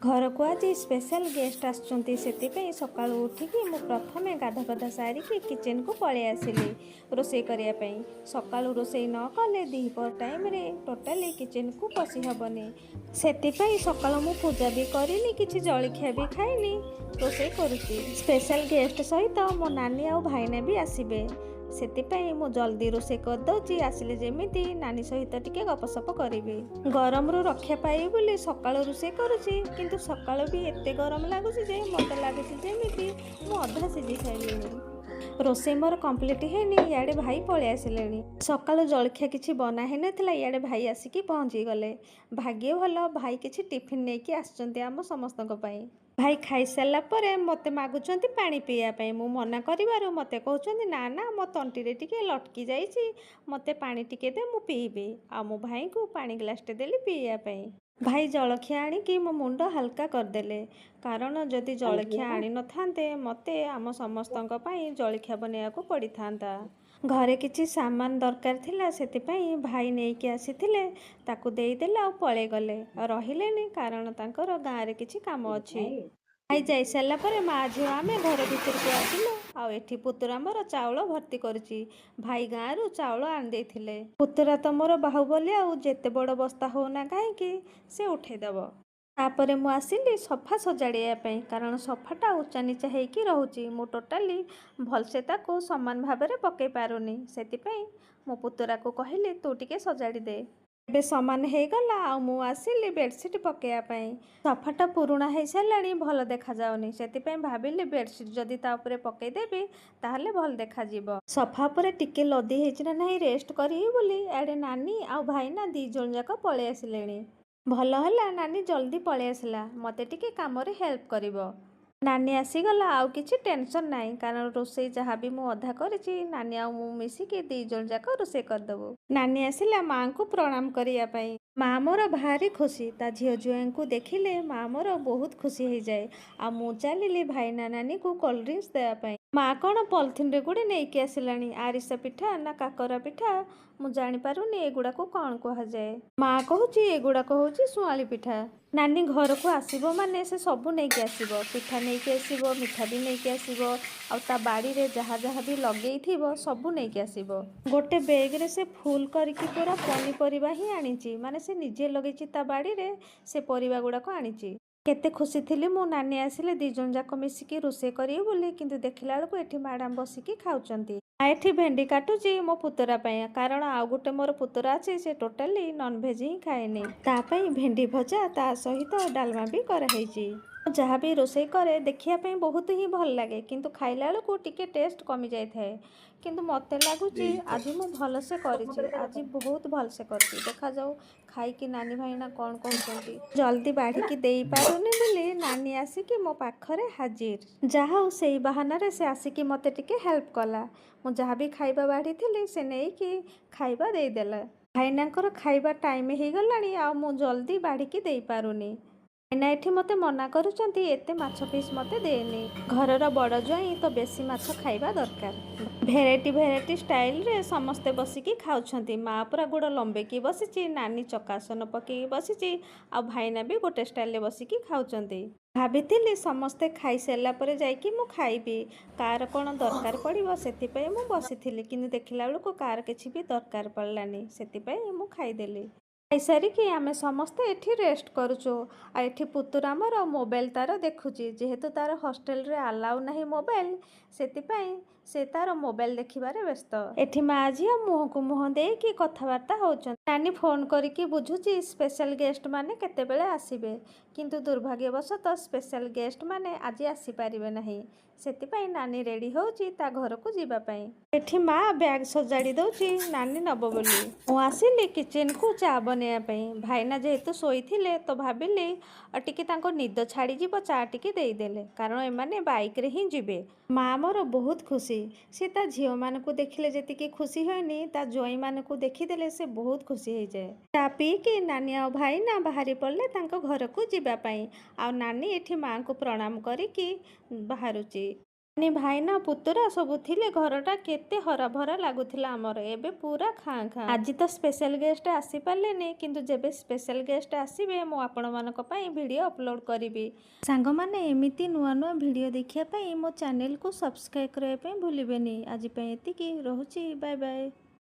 ଘରକୁ ଆଜି special guest ଆସୁଛନ୍ତି, ସେଥିପାଇଁ ସକାଳୁ ଉଠିକି ମୁଁ ପ୍ରଥମେ ଗାଧା ପାଧା ସାରିକି କିଚେନକୁ ପଳେଇ ଆସିଲି ରୋଷେଇ କରିବା ପାଇଁ। ସକାଳୁ ରୋଷେଇ ନ କଲେ ଦ୍ୱିପହର ଟାଇମ୍ରେ ଟୋଟାଲି କିଚେନକୁ ପଶି ହେବନି। ସେଥିପାଇଁ ସକାଳୁ ମୁଁ ପୂଜା ବି କରିନି, କିଛି ଜଳଖିଆ ବି ଖାଇନି, ରୋଷେଇ କରୁଛି। ସ୍ପେଶାଲ ଗେଷ୍ଟ ସହିତ ମୋ ନାନୀ ଆଉ ଭାଇନା ବି ଆସିବେ। ସେଥିପାଇଁ ମୁଁ ଜଲ୍ଦି ରୋଷେଇ କରିଦେଉଛି, ଆସିଲେ ଯେମିତି ନାନୀ ସହିତ ଟିକେ ଗପସପ କରିବି। ଗରମରୁ ରକ୍ଷା ପାଇବି ବୋଲି ସକାଳୁ ରୋଷେଇ କରୁଛି, କିନ୍ତୁ ସକାଳୁ ବି ଏତେ ଗରମ ଲାଗୁଛି ଯେ ମୋତେ ଲାଗୁଛି ଯେମିତି ମୁଁ ଅଧା ସିଝି ସାରିଲିଣି। ରୋଷେଇ ମୋର କମ୍ପ୍ଲିଟ୍ ହେଇନି, ଇଆଡ଼େ ଭାଇ ପଳେଇ ଆସିଲେଣି। ସକାଳୁ ଜଳଖିଆ କିଛି ବନା ହେଇନଥିଲା, ଇଆଡ଼େ ଭାଇ ଆସିକି ପହଞ୍ଚିଗଲେ। ଭାଗ୍ୟ ଭଲ, ଭାଇ କିଛି ଟିଫିନ୍ ନେଇକି ଆସିଛନ୍ତି ଆମ ସମସ୍ତଙ୍କ ପାଇଁ। ଭାଇ ଖାଇସାରିଲା ପରେ ମୋତେ ମାଗୁଛନ୍ତି ପାଣି ପିଇବା ପାଇଁ। ମୁଁ ମନା କରିବାରୁ ମୋତେ କହୁଛନ୍ତି, "ନା ନା, ମୋ ତଣ୍ଟିରେ ଟିକେ ଲଟକି ଯାଇଛି, ମୋତେ ପାଣି ଟିକେ ଦେ, ମୁଁ ପିଇବି।" ଆଉ ମୁଁ ଭାଇଙ୍କୁ ପାଣି ଗ୍ଲାସଟେ ଦେଲି ପିଇବା ପାଇଁ। ଭାଇ ଜଳଖିଆ ଆଣିକି ମୋ ମୁଣ୍ଡ ହାଲକା କରିଦେଲେ, କାରଣ ଯଦି ଜଳଖିଆ ଆଣିନଥାନ୍ତେ, ମୋତେ ଆମ ସମସ୍ତଙ୍କ ପାଇଁ ଜଳଖିଆ ବନେଇବାକୁ ପଡ଼ିଥାନ୍ତା। ଘରେ କିଛି ସାମାନ ଦରକାର ଥିଲା, ସେଥିପାଇଁ ଭାଇ ନେଇକି ଆସିଥିଲେ। ତାକୁ ଦେଇଦେଲେ ଆଉ ପଳେଇଗଲେ, ଆଉ ରହିଲେନି, କାରଣ ତାଙ୍କର ଗାଁରେ କିଛି କାମ ଅଛି। ଭାଇ ଯାଇସାରିଲା ପରେ ମା ଝିଅ ଆମେ ଘର ଭିତରକୁ ଆସିଲୁ। ଆଉ ଏଠି ପୁତୁରା ମୋର ଚାଉଳ ଭର୍ତ୍ତି କରୁଛି। ଭାଇ ଗାଁରୁ ଚାଉଳ ଆଣିଦେଇଥିଲେ। ପୁତୁରା ତ ମୋର ବାହୁବଲି, ଆଉ ଯେତେ ବଡ଼ ବସ୍ତା ହଉନା କାହିଁକି ସେ ଉଠେଇଦେବ। ତାପରେ ମୁଁ ଆସିଲି ସୋଫା ସଜାଡ଼ିବା ପାଇଁ, କାରଣ ସୋଫାଟା ଉଚ୍ଚା ନିଚା ହେଇକି ରହୁଛି। ମୁଁ ଟୋଟାଲି ଭଲସେ ତାକୁ ସମାନ ଭାବରେ ପକେଇ ପାରୁନି। ସେଥିପାଇଁ ମୋ ପୁତୁରାକୁ କହିଲି, "ତୁ ଟିକେ ସଜାଡ଼ି ଦେ।" ଏବେ ସମାନ ହେଇଗଲା ଆଉ ମୁଁ ଆସିଲି ବେଡ଼ସିଟ୍ ପକେଇବା ପାଇଁ। ସୋଫାଟା ପୁରୁଣା ହେଇସାରିଲାଣି, ଭଲ ଦେଖାଯାଉନି। ସେଥିପାଇଁ ଭାବିଲି ବେଡ଼ସିଟ୍ ଯଦି ତା ଉପରେ ପକେଇଦେବି, ତାହେଲେ ଭଲ ଦେଖାଯିବ। ସୋଫା ଉପରେ ଟିକେ ଲଦି ହେଇଛି ନା ନାହିଁ ରେଷ୍ଟ କରିବି ବୋଲି ଏଆଡ଼େ ନାନୀ ଆଉ ଭାଇନା ଦି ଜଣ ଯାକ ପଳେଇ ଆସିଲେଣି। ଭଲ ହେଲା, ନାନୀ ଜଲ୍ଦି ପଳେଇ ଆସିଲା, ମୋତେ ଟିକେ କାମରେ ହେଲ୍ପ କରିବ। ନାନୀ ଆସିଗଲା, ଆଉ କିଛି ଟେନସନ୍ ନାହିଁ, କାରଣ ରୋଷେଇ ଯାହା ବି ମୁଁ ଅଧା କରିଛି, ନାନୀ ଆଉ ମୁଁ ମିଶିକି ଦି ଜଣ ଯାକ ରୋଷେଇ କରିଦେବୁ। ନାନୀ ଆସିଲା ମାଆଙ୍କୁ ପ୍ରଣାମ କରିବା ପାଇଁ। ମା ମୋର ଭାରି ଖୁସି। ତା ଝିଅ ଜ୍ୱାଇଁଙ୍କୁ ଦେଖିଲେ ମା ମୋର ବହୁତ ଖୁସି ହେଇଯାଏ। ଆଉ ମୁଁ ଚାଲିଲି ଭାଇନା ନାନୀକୁ କୋଲ୍ଡ ଡ୍ରିଙ୍କସ୍ ଦେବା ପାଇଁ। ମା କ'ଣ ପଲିଥିନରେ ଗୁଡ଼େ ନେଇକି ଆସିଲାଣି, ଆରିସା ପିଠା ନା କାକରା ପିଠା, ମୁଁ ଜାଣିପାରୁନି ଏଗୁଡ଼ାକୁ କ'ଣ କୁହାଯାଏ। ମା କହୁଛି ଏଗୁଡ଼ାକ ହେଉଛି ସୁଆଁଳି ପିଠା। ନାନୀ ଘରକୁ ଆସିବ ମାନେ ସେ ସବୁ ନେଇକି ଆସିବ। ପିଠା ନେଇକି ଆସିବ, ମିଠା ବି ନେଇକି ଆସିବ, ଆଉ ତା ବାଡ଼ିରେ ଯାହା ଯାହା ବି ଲଗେଇଥିବ ସବୁ ନେଇକି ଆସିବ। ଗୋଟେ ବେଗ୍ରେ ସେ ଫୁଲ୍ କରିକି ପୁରା ପନିପରିବା ହିଁ ଆଣିଛି। ମାନେ ସେ ନିଜେ ଲଗେଇଛି ତା ବାଡ଼ିରେ, ସେ ପରିବା ଗୁଡ଼ାକ ଆଣିଛି। କେତେ ଖୁସି ଥିଲି ମୁଁ, ନାନୀ ଆସିଲେ ଦି ଜଣ ଯାକ ମିଶିକି ରୋଷେଇ କରିବେ ବୋଲି। କିନ୍ତୁ ଦେଖିଲା ବେଳକୁ ଏଠି ମ୍ୟାଡ଼ାମ ବସିକି ଖାଉଛନ୍ତି। ଆଉ ଏଠି ଭେଣ୍ଡି କାଟୁଛି ମୋ ପୁତୁରା ପାଇଁ, କାରଣ ଆଉ ଗୋଟେ ମୋର ପୁତୁରା ଅଛି, ସେ ଟୋଟାଲି ନନଭେଜ୍ ହିଁ ଖାଏନି। ତା ପାଇଁ ଭେଣ୍ଡି ଭଜା, ତା ସହିତ ଡାଲମା ବି କରାହେଇଛି। ଯାହା ବି ରୋଷେଇ କରେ, ଦେଖିବା ପାଇଁ ବହୁତ ହିଁ ଭଲ ଲାଗେ, କିନ୍ତୁ ଖାଇଲା ବେଳକୁ ଟିକେ ଟେଷ୍ଟ କମି ଯାଇଥାଏ। କିନ୍ତୁ ମୋତେ ଲାଗୁଛି ଆଜି ମୁଁ ଭଲସେ କରିଛି, ଆଜି ବହୁତ ଭଲସେ କରିଛି। ଦେଖାଯାଉ ଖାଇକି ନାନୀ ଭାଇନା କ'ଣ କହୁଛନ୍ତି। ଜଲ୍ଦି ବାଢ଼ିକି ଦେଇପାରୁନି ବୋଲି ନାନୀ ଆସିକି ମୋ ପାଖରେ ହାଜିର। ଯାହା ହଉ, ସେଇ ବାହାନାରେ ସେ ଆସିକି ମୋତେ ଟିକେ ହେଲ୍ପ କଲା। ମୁଁ ଯାହା ବି ଖାଇବା ବାଢ଼ିଥିଲି, ସେ ନେଇକି ଖାଇବା ଦେଇଦେଲା। ଭାଇନାଙ୍କର ଖାଇବା ଟାଇମ୍ ହେଇଗଲାଣି ଆଉ ମୁଁ ଜଲ୍ଦି ବାଢ଼ିକି ଦେଇପାରୁନି। ଭାଇନା ଏଠି ମୋତେ ମନା କରୁଛନ୍ତି, "ଏତେ ମାଛ ପିସ୍ ମୋତେ ଦେନି।" ଘରର ବଡ଼ ଜ୍ୱାଇଁ ତ ବେଶୀ ମାଛ ଖାଇବା ଦରକାର। ଭେରାଇଟି ଭେରାଇଟି ଷ୍ଟାଇଲରେ ସମସ୍ତେ ବସିକି ଖାଉଛନ୍ତି। ମା ପୁରା ଗୋଡ଼ ଲମ୍ବେଇକି ବସିଛି, ନାନୀ ଚକାସନ ପକେଇକି ବସିଛି, ଆଉ ଭାଇନା ବି ଗୋଟେ ଷ୍ଟାଇଲରେ ବସିକି ଖାଉଛନ୍ତି। ଭାବିଥିଲି ସମସ୍ତେ ଖାଇସାରିଲା ପରେ ଯାଇକି ମୁଁ ଖାଇବି, କାହାର କ'ଣ ଦରକାର ପଡ଼ିବ, ସେଥିପାଇଁ ମୁଁ ବସିଥିଲି। କିନ୍ତୁ ଦେଖିଲା ବେଳକୁ କାହାର କିଛି ବି ଦରକାର ପଡ଼ିଲାନି, ସେଥିପାଇଁ ମୁଁ ଖାଇଦେଲି। ଖାଇସାରିକି ଆମେ ସମସ୍ତେ ଏଠି ରେଷ୍ଟ କରୁଛୁ। ଆଉ ଏଠି ପୁତୁରା ଆମର ମୋବାଇଲ ତାର ଦେଖୁଛି। ଯେହେତୁ ତାର ହଷ୍ଟେଲରେ ଆଲାଉ ନାହିଁ ମୋବାଇଲ, ସେଥିପାଇଁ ସେ ତାର ମୋବାଇଲ ଦେଖିବାରେ ବ୍ୟସ୍ତ। ଏଠି ମା ଝିଅ ମୁହଁକୁ ମୁହଁ ଦେଇକି କଥାବାର୍ତ୍ତା ହେଉଛନ୍ତି। ନାନୀ ଫୋନ୍ କରିକି ବୁଝୁଛି ସ୍ପେଶାଲ ଗେଷ୍ଟ ମାନେ କେତେବେଳେ ଆସିବେ। କିନ୍ତୁ ଦୁର୍ଭାଗ୍ୟବଶତଃ ସ୍ପେଶାଲ ଗେଷ୍ଟ ମାନେ ଆଜି ଆସିପାରିବେ ନାହିଁ। ସେଥିପାଇଁ ନାନୀ ରେଡ଼ି ହେଉଛି ତା ଘରକୁ ଯିବା ପାଇଁ। ଏଠି ମା ବ୍ୟାଗ ସଜାଡ଼ି ଦେଉଛି ନାନୀ ନବ ବୋଲି। ମୁଁ ଆସିଲି କିଚେନକୁ ଚା ବନେଇବା ପାଇଁ। ଭାଇନା ଯେହେତୁ ଶୋଇଥିଲେ, ତ ଭାବିଲି ଆଉ ଟିକେ ତାଙ୍କ ନିଦ ଛାଡ଼ିଯିବ ଚା ଟିକେ ଦେଇଦେଲେ, କାରଣ ଏମାନେ ବାଇକରେ ହିଁ ଯିବେ। ମା ମୋର ବହୁତ ଖୁସି। ସେ ତା ଝିଅମାନଙ୍କୁ ଦେଖିଲେ ଯେତିକି ଖୁସି ହୁଏନି, ତା ଜ୍ୱାଇଁମାନଙ୍କୁ ଦେଖିଦେଲେ ସେ ବହୁତ ଖୁସି ହେଇଯାଏ। ଚା ପିଇକି ନାନୀ ଆଉ ଭାଇନା ବାହାରି ପଡ଼ିଲେ ତାଙ୍କ ଘରକୁ ଯିବା ପାଇଁ। ଆଉ ନାନୀ ଏଠି ମାଆଙ୍କୁ ପ୍ରଣାମ କରିକି ବାହାରୁଛି। ମାନେ ଭାଇନା, ପୁତୁରା ସବୁ ଥିଲେ, ଘରଟା କେତେ ହରାଭରା ଲାଗୁଥିଲା ଆମର। ଏବେ ପୁରା ଖାଁ ଖାଁ। ଆଜି ତ ସ୍ପେଶାଲ ଗେଷ୍ଟ ଆସିପାରିଲେନି, କିନ୍ତୁ ଯେବେ ସ୍ପେଶାଲ ଗେଷ୍ଟ ଆସିବେ, ମୁଁ ଆପଣମାନଙ୍କ ପାଇଁ ଭିଡ଼ିଓ ଅପଲୋଡ଼ କରିବି। ସାଙ୍ଗମାନେ, ଏମିତି ନୂଆ ନୂଆ ଭିଡ଼ିଓ ଦେଖିବା ପାଇଁ ମୋ ଚ୍ୟାନେଲକୁ ସବସ୍କ୍ରାଇବ୍ କରିବା ପାଇଁ ଭୁଲିବେନି। ଆଜି ପାଇଁ ଏତିକି ରହୁଛି। Bye bye.